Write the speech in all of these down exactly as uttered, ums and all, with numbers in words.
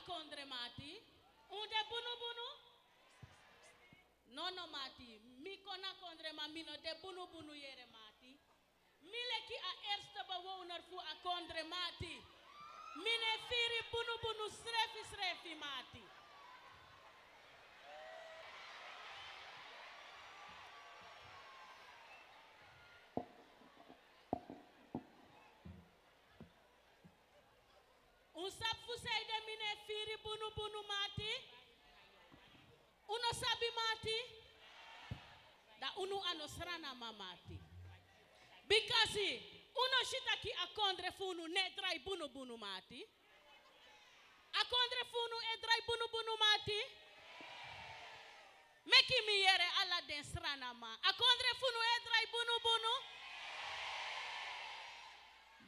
Kondre mati, un de bunubunu? Nono mati, mi kon na kondre ma mi no de bunubunu yere mati. Mi leki a erste bewoners fu a kondre mati. Mi no e firi bunubunu srefi srefi mati. Un sabi fu sanede mi no e firi bunubunu mati? Un no sabi mati? Dan unu a no sranama mati. Bikasi un no si taki a kondre fu unu no e drai bunubunu mati? A kondre fu unu e drai bunubunu mati? Meki mi yere ala den sranama. A kondre fu unu e drai bunubunu?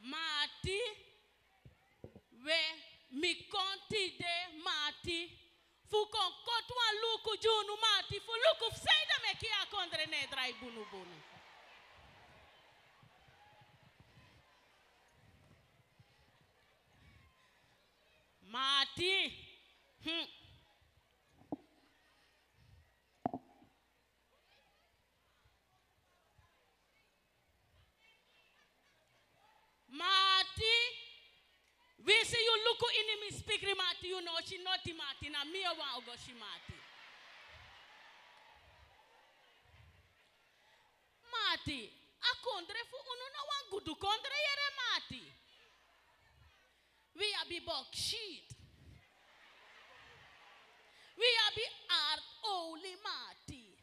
Mati, we, mi kon tide mati fu kon koti wan luku gi unu mati fu luku fu sanede meki a kondre no e drai bunubunu. Mati. Hmm. Mati, winsi yu luku ini mi spikri mati, yu no o si noti mati, na mi yu wani go si mati. Mati, a kondre fu unu na wan gudu kondre yere mati. Wi abi bauxiet. Wi abi aardolie mati.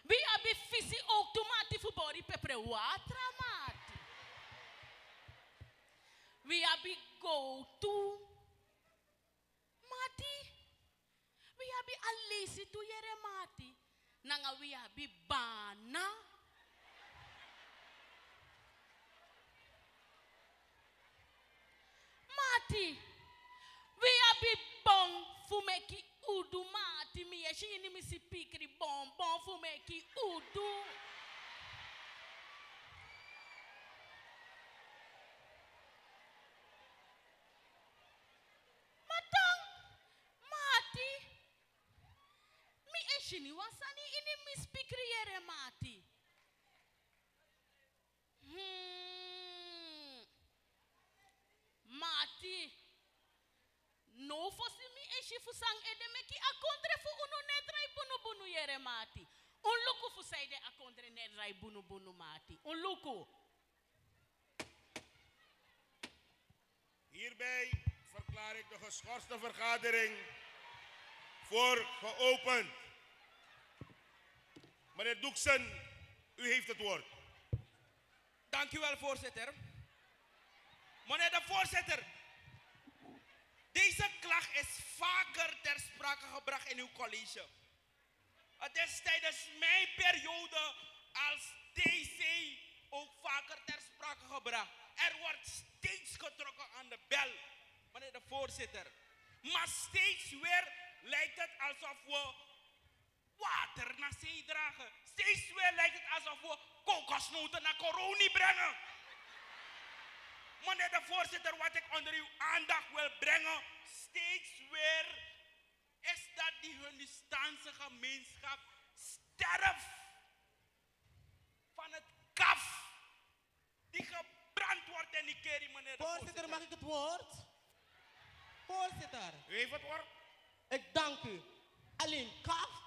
Wi abi fisi ook tu mati fu bori pepre watra mati. Wi abi gowtu. Mati, wi abi alesi tu yere mati. Nanga wi abi bana. Mati, wi abi bon fu meki udu mati. Mi e si ini mi spikri bon bon fu meki udu. Ma dan, mati, mi e si wan sani ini mi spikri yere mati. Hmm. Mati, now fosi mi e si fu san ede meki a kondre fu unu no e drai bunubunu yere mati. Un luku fu sanede a kondre no e drai bunubunu mati. Un luku. Hierbij verklaar ik de geschorste vergadering voor geopend. Meneer Doeksen, u heeft het woord. Dank u wel, voorzitter. Meneer de voorzitter, deze klacht is vaker ter sprake gebracht in uw college. Het is tijdens mijn periode als D C ook vaker ter sprake gebracht. Er wordt steeds getrokken aan de bel, meneer de voorzitter. Maar steeds weer lijkt het alsof we water naar zee dragen. Steeds weer lijkt het alsof we kokosnoten naar Coronie brengen. Meneer de voorzitter, wat ik onder uw aandacht wil brengen, steeds weer is dat die Hindustaanse gemeenschap sterft van het kaf die gebrand wordt in Nikeri, meneer de voorzitter. Voorzitter, mag ik het woord? Voorzitter. U heeft het woord. Ik dank u. Alleen kaft.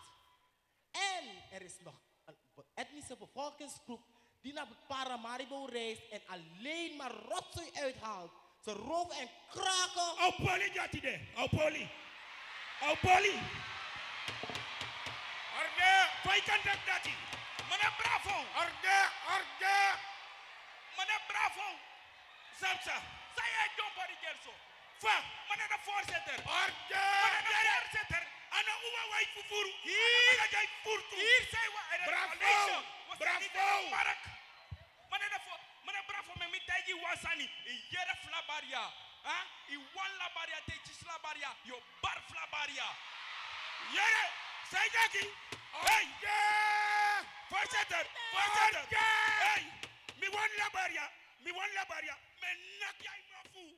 En er is nog een etnische bevolkingsgroep die naar Paramaribo reist en alleen maar rotzooi uithaalt. Ze roven en kraken. Aw poli dati de. Aw poli. Aw poli. Orde. Fa yu kan taki dati? Meneer Bravo. Orde, orde. Meneer Bravo. Samsa. San yu e du fu a gerso? Fa? Meneer de voorzitter. Orde. Meneer de voorzitter. A no wan wai fufuru. Hier. A no wan wai fufuru. Hier. Bravo. Bravo. Meneer de vo-, meneer Bravo, mi e taigi yu wan sani. Yu yere fu labaria. Yu wani labaria, te yu kisi labaria, yu o bari fu labaria. Yere, san yu taki? Hey! Voorzitter, voorzitter. Hey! Mi wani labaria, mi wani labaria. Mi e naki a yu man fu.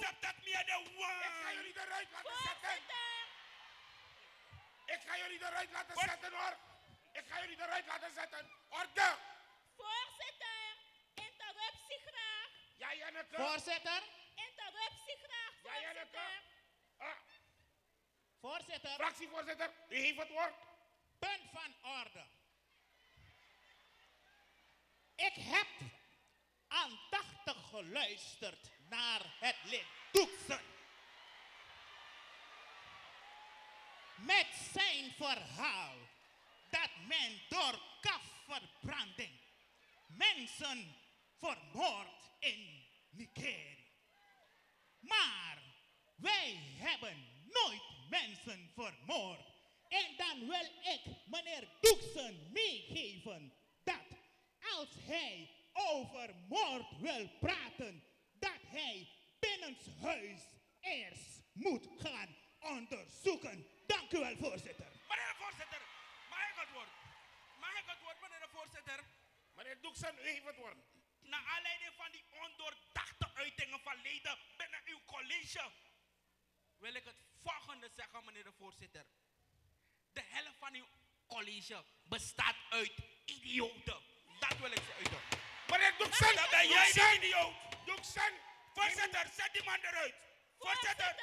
WhatsApp taki mi ede wan. Ik ga jullie eruit laten zetten. Ik ga jullie eruit laten zetten, hoor. Ik ga jullie eruit laten zetten. Orde. Voorzitter, interruptie graag. Ja, Janneke. Voorzitter. Interruptie graag, voorzitter. Ja, Janneke. Ah. Voorzitter. Fractievoorzitter, u heeft het woord. Punt van orde. Ik heb aandachtig geluisterd naar het lid Doeksen met zijn verhaal dat men door kafverbranding mensen vermoordt in Nigeria. Maar wij hebben nooit mensen vermoord. En dan wil ik meneer Doeksen meegeven dat als hij over moord wil praten, dat hij binnenshuis eerst moet gaan onderzoeken. Dank u wel, voorzitter. Meneer de voorzitter, mag ik het woord? Mag ik het woord, meneer de voorzitter? Meneer Doeksen, u heeft het woord. Naar aanleiding van die ondoordachte uitingen verleden binnen uw college wil ik het volgende zeggen, meneer de voorzitter. De helft van uw college bestaat uit idioten. Dat wil ik ze uiten. Meneer Doeksen, dat ben jij, de idioot. Doeksen. Voorzitter, zet die man eruit. Voorzitter,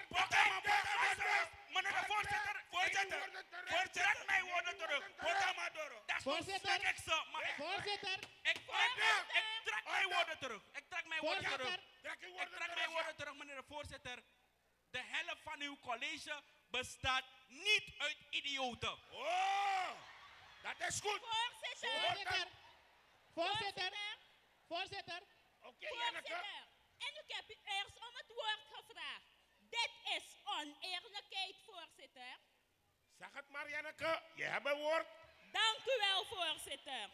voorzitter, meneer de voorzitter, voorzitter, voorzitter, trek mijn woorden terug. Voorzitter, voorzitter, voorzitter, ik trek mijn woorden terug. Ik trek mijn woorden terug. Ik trek mijn woorden terug, meneer de voorzitter. De helft van uw college bestaat niet uit idioten. Oh, dat is goed. Voorzitter. Voorzitter. Voorzitter. Voorzitter. Oké, Janneke. Voorzitter, en ik heb u eerst om het woord gevraagd. Dit is oneerlijkheid, voorzitter. Zeg het maar, Janneke. Je hebt het woord. Dank u wel, voorzitter.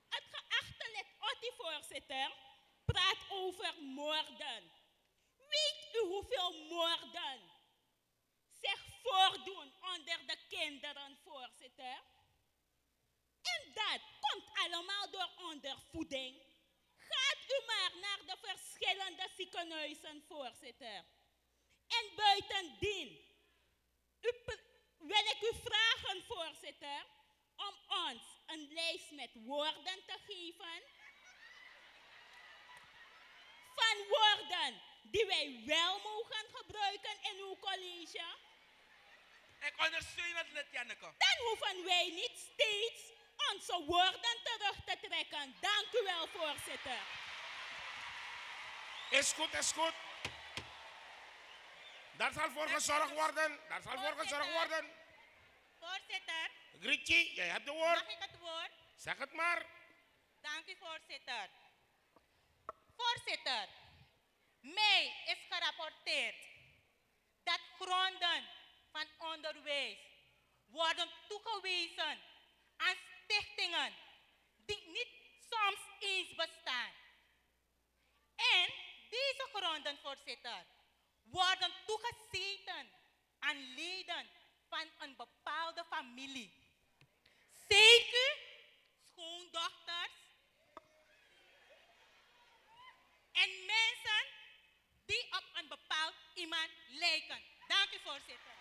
Het geachte lid Otti, voorzitter, praat over moorden. Weet u hoeveel moorden zich voordoen onder de kinderen, voorzitter? En dat komt allemaal door ondervoeding. Gaat u maar naar de verschillende ziekenhuizen, voorzitter. En buitendien u pr- wil ik u vragen, voorzitter, om ons een lijst met woorden te geven van woorden die wij wel mogen gebruiken in uw college. Ik ondersteun het, lid Janneke. Dan hoeven wij niet steeds onze woorden terug te trekken. Dank u wel, voorzitter. Is goed, is goed. Daar zal voor gezorgd worden. Daar zal voor gezorgd worden. Voorzitter. Grietje, jij hebt de woord. Mag ik het woord? Zeg het maar. Dank u, voorzitter. Voorzitter, mij is gerapporteerd dat gronden van onderwijs worden toegewezen aan stichtingen die niet soms eens bestaan. En deze gronden, voorzitter, worden toegezeten aan leden van een bepaalde familie. Zeker schoondochters en mensen die op een bepaald iemand lijken. Dank u, voorzitter.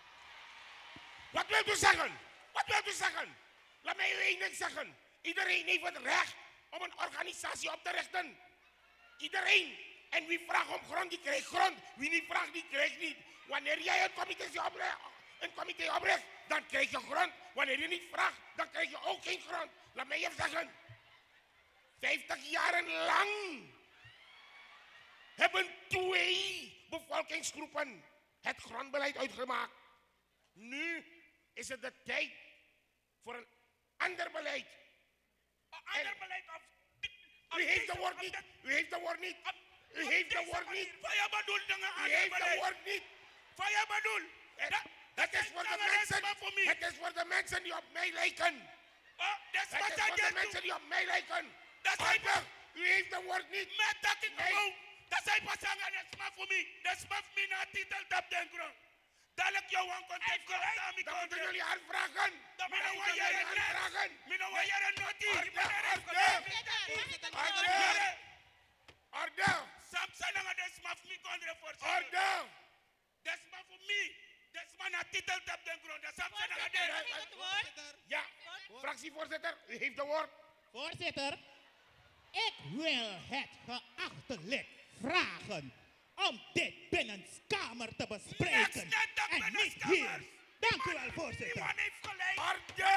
Wat wilt u zeggen? Wat wilt u zeggen? Laat mij u één ding zeggen. Iedereen heeft het recht om een organisatie op te richten. Iedereen. En wie vraagt om grond, die krijgt grond. Wie niet vraagt, die krijgt niet. Wanneer jij een comité opricht, een comité opricht, dan krijg je grond. Wanneer je niet vraagt, dan krijg je ook geen grond. Laat mij je zeggen. Vijftig jaren lang hebben twee bevolkingsgroepen het grondbeleid uitgemaakt. Nu is het de tijd voor een ander beleid. Een ander beleid of... U heeft de woord niet. U heeft de woord niet. U heeft de woord niet. Wat je bedoelt, dan een ander beleid. U heeft de woord niet. Wat je bedoelt. Het is voor de mensen, het is voor de mensen die op mij lijken. Het is voor de mensen die op mij lijken. Orde, u heeft de woord niet. Nee. Dat zijn pasanga, dat is maar voor mij. Dat is maar voor mij na titel op den grond. Dadelijk Johan komt en vraagt aan mi. Dan moeten jullie aanvragen. Dan moeten jullie aanvragen. Mi no wan yere noti. Orde, orde, orde, orde. Samson nanga den sma fu mi kondre, voorzitter. Orde. Den sma fu mi. Den sma na titel tapu den gronda. Samson nanga den. Voorzitter, mag ik het woord? Ja. Fractievoorzitter, u heeft het woord. Voorzitter, ik wil het geachte lid vragen om dit binnenskamer te bespreken en niet hier. Dank u wel, voorzitter. Orde!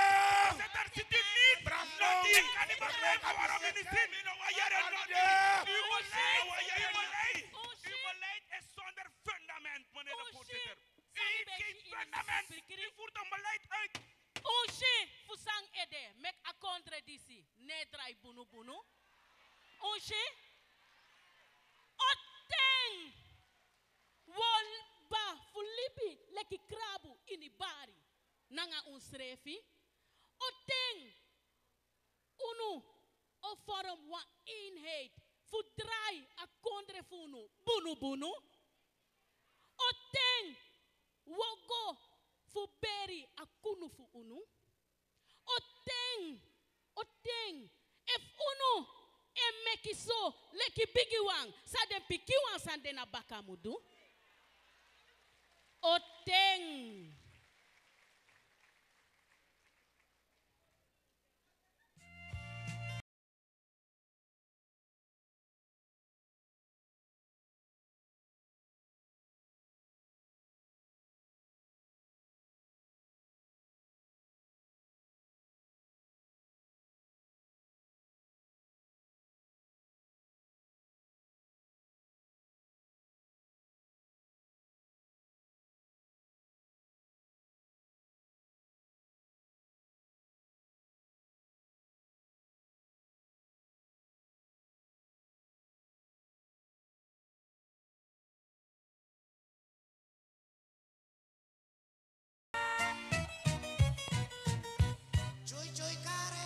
Voorzitter, ziet u niet? Bravo! Ik kan niet begrijpen waarom u niet ziet. Orde! U beleid, u beleid, uw beleid is zonder fundament, meneer de voorzitter. U heeft geen fundament. U voert een beleid uit. Un si fu san ede meki a kondre disi no e drai bunubunu. Un si? O ten wi o libi fu libi leki krabu ini bari nanga unsrefi? O ten unu o vorm wan eenheid fu drai a kondre fu unu bunubunu? O ten wi o go fu beri a kunu fu unu? O ten, o ten, efu unu e meki so leki bigiwan, san den pikinwan san de na baka mu du? O ten. Chui chui care,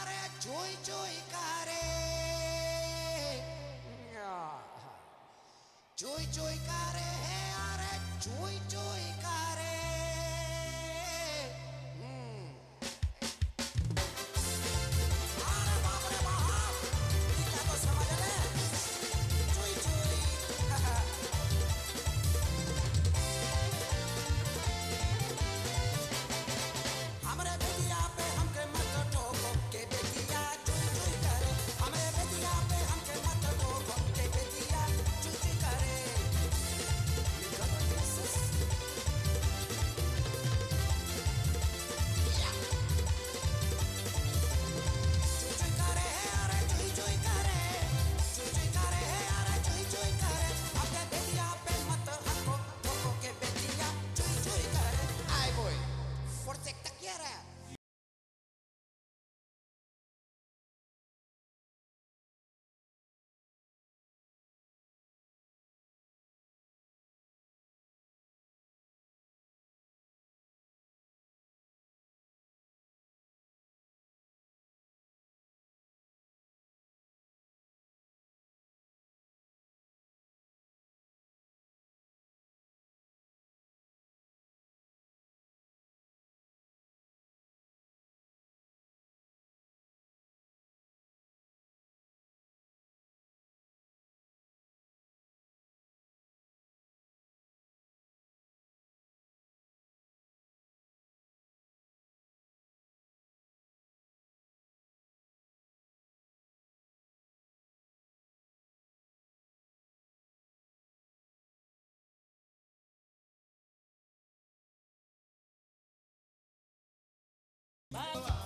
are, chui chui care. Chui chui care, are, chui chui care. Hmm.